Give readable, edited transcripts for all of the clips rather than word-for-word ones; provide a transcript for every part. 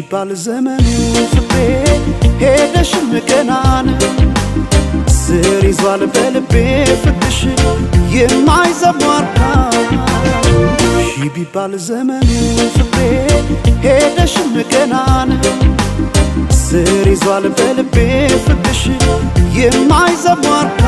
ቢባል ዘመኑ ፍቅሬ ሄደሽም ገና ነው ስር ይዟል በልቤ ፍቅርሽ የማይዘሟርካ ሺ ቢባል ዘመኑ ፍቅሬ ሄደሽም ገና ነው ስር ይዟል በልቤ ፍቅርሽ የማይዘሟርካ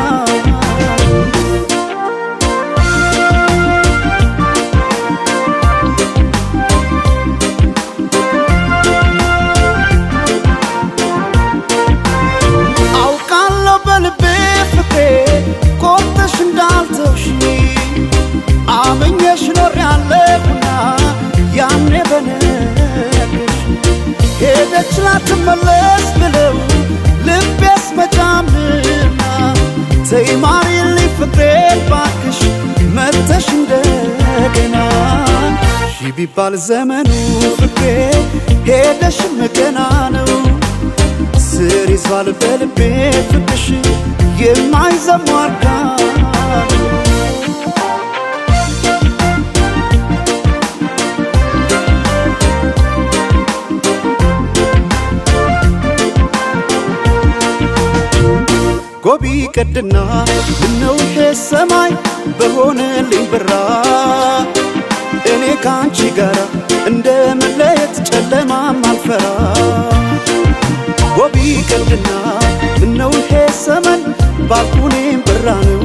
በልቤ ፍቅሬ ቆርጠሽ እንዳልተውሽኝ አምኜሽ ኖሬያለሁና ያኔ በነገርሽ ሄደች ላትመለስ ብለው ልቤስ መጫምና ተይ ማሪልኝ ፍቅሬ እባክሽ መጥተሽ እንደገና ሺ ቢባል ዘመኑ ፍቅሬ ሄደሽም ገና ነው ስር ይዟል በልቤ ፍቅርሽ የማይዘሟርካ ጎቢ ቀድና ምነው ይሄ ሰማይ በሆነልኝ ብራ እኔ ካንቺ ጋራ እንደ መለየት ጨለማም አልፈራ ጎቢ ቀድና ምነው ይሄ ዘመን ባልኩኔም ብራ ነው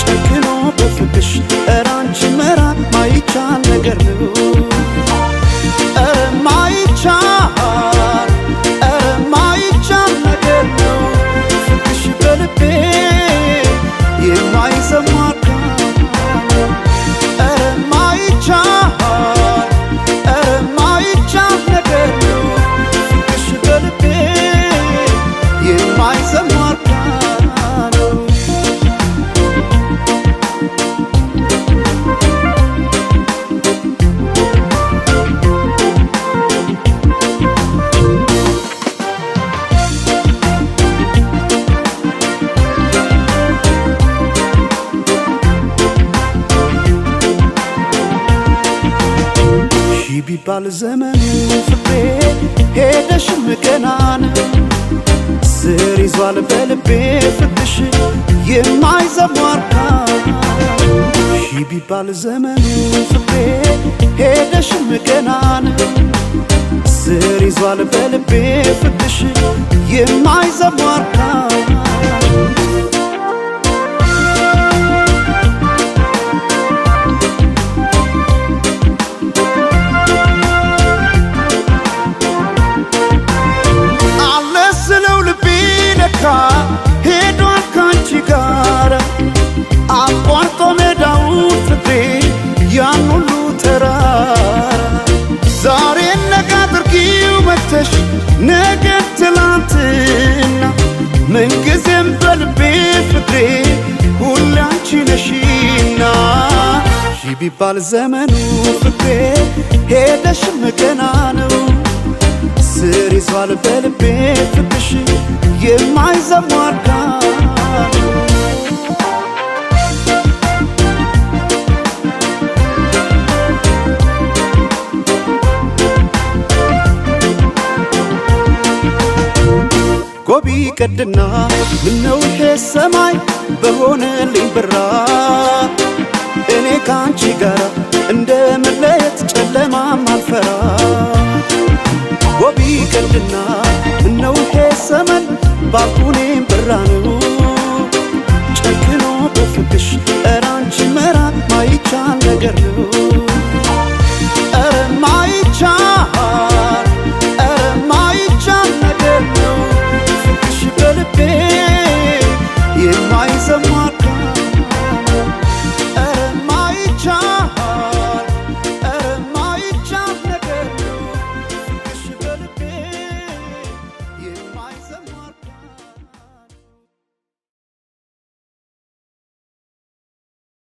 ጨክኖ በፍቅሽ ኧረ አንቺ መራቅ ማይቻል ነገር ነው ኧረ ማይቻል ኧረ ማይቻል ነገር ነው ፍቅርሽ በልቤ የማይዘሟርካ ኧረ ማይቻል ኧረ ማይቻል ነገር ነው ፍቅርሽ በልቤ የማይዘሟርካ ነው። ሺ ቢባል ዘመኑ ፍቅሬ ሄደሽም ገና ነው ስር ይዟል በልቤ ፍቅርሽ የማይዘሟርካ ሺ ቢባል ዘመኑ ፍቅሬ ሄደሽም ገና ነው ስር ይዟል በልቤ ፍቅርሽ የማይዘሟርካ አለ ስለው ልቤ ለካ ሄዷል ካንቺ ጋር አቋርጦ ሜዳውን ፍቅሬ ያን ሁሉ ተራራ ዛሬ ነገ አድርጊው መተሽ ነገ ትላንትና ምንጊዜም በልቤ ፍቅሬ ሁሌ አንቺ ነሽና ሺ ቢባል ዘመኑ ፍቅሬ ሄደሽም ገና ነው ስር ይዟል በልቤ ፍቅርሽ የማይዘሟርካ ጎቢ ቀድና ምነው ይሄ ሰማይ በሆነልኝ ብራ እኔ ካንቺ ጋራ እንደ መለየት ጨለማም አልፈራ ጎቢ ቀድና ምነው ይሄ ዘመን ባልኩኔም ብራ ነው።